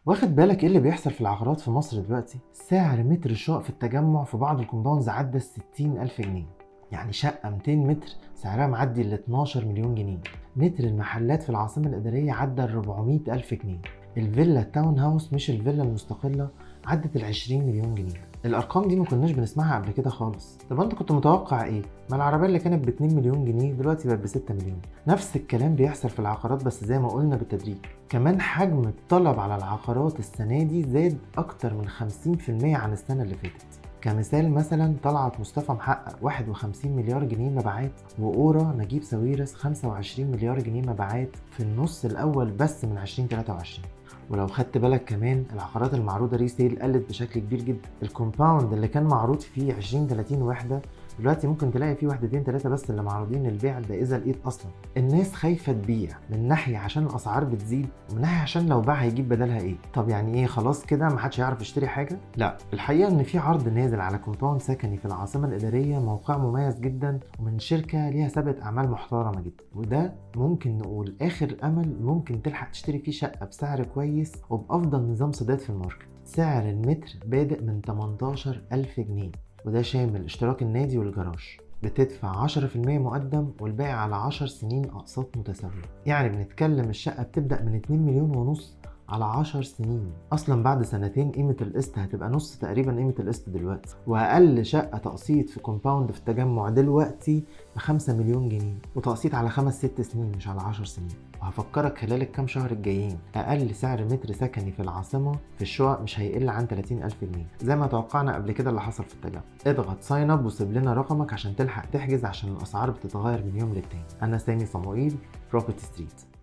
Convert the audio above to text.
واخد بالك ايه اللي بيحصل في العقارات في مصر دلوقتي؟ سعر متر الشقق في التجمع في بعض ال compounds عدى 60,000 جنيه، يعني شقة 200 متر سعرها معدي ال 12 مليون جنيه. متر المحلات في العاصمة الإدارية عدى ال 400 ألف جنيه. الفيلا ال town house مش الفيلا المستقلة عدت ال 20 مليون جنيه. الارقام دي ما كناش بنسمعها قبل كده خالص. طب انت كنت متوقع ايه؟ ما العربية اللي كانت ب 2 مليون جنيه دلوقتي بقت ب 6 مليون. نفس الكلام بيحصل في العقارات، بس زي ما قلنا بالتدريج. كمان حجم الطلب على العقارات السنة دي زاد اكتر من 50% عن السنة اللي فاتت. كمثال مثلا طلعت مصطفى محقق 51 مليار جنيه مبيعات، وأورا نجيب ساويرس 25 مليار جنيه مبيعات في النص الأول بس من 2023. ولو خدت بالك كمان العقارات المعروضة resale قلت بشكل كبير جدا. ال compound اللي كان معروض فيه 20 30 وحدة دلوقتي ممكن تلاقي فيه وحدتين ثلاثة بس اللي معروضين للبيع، ده إذا لقيت أصلا. الناس خايفة تبيع من ناحية عشان الأسعار بتزيد، ومن ناحية عشان لو باع هيجيب بدلها إيه. طب يعني إيه، خلاص كده محدش هيعرف يشتري حاجة؟ لا، الحقيقة إن في عرض نازل على compound سكني في العاصمة الإدارية، موقع مميز جدا ومن شركة ليها سابقة أعمال محترمة جدا، وده ممكن نقول آخر أمل ممكن تلحق تشتري فيه شقة بسعر كويس وبأفضل نظام سداد في ال market. سعر المتر بادئ من 18,000 جنيه، وده شامل اشتراك النادي والجراج. بتدفع 10% مقدم والباقي على 10 سنين أقساط متساوية. يعني بنتكلم الشقة بتبدأ من 2 مليون ونص على 10 سنين. اصلا بعد سنتين قيمة القسط هتبقى نص تقريبا قيمة القسط دلوقتي. واقل شقة تقسيط في compound في التجمع دلوقتي ب5 مليون جنيه، وتقسيط على 5 6 سنين مش على 10 سنين. وهفكرك خلال الكام شهر الجايين اقل سعر متر سكني في العاصمة في الشقق مش هيقل عن 30,000 جنيه زي ما توقعنا قبل كده اللي حصل في التجمع. اضغط sign up وسيب لنا رقمك عشان تلحق تحجز، عشان الاسعار بتتغير من يوم للتاني. انا سامي صموئيل، Property Street.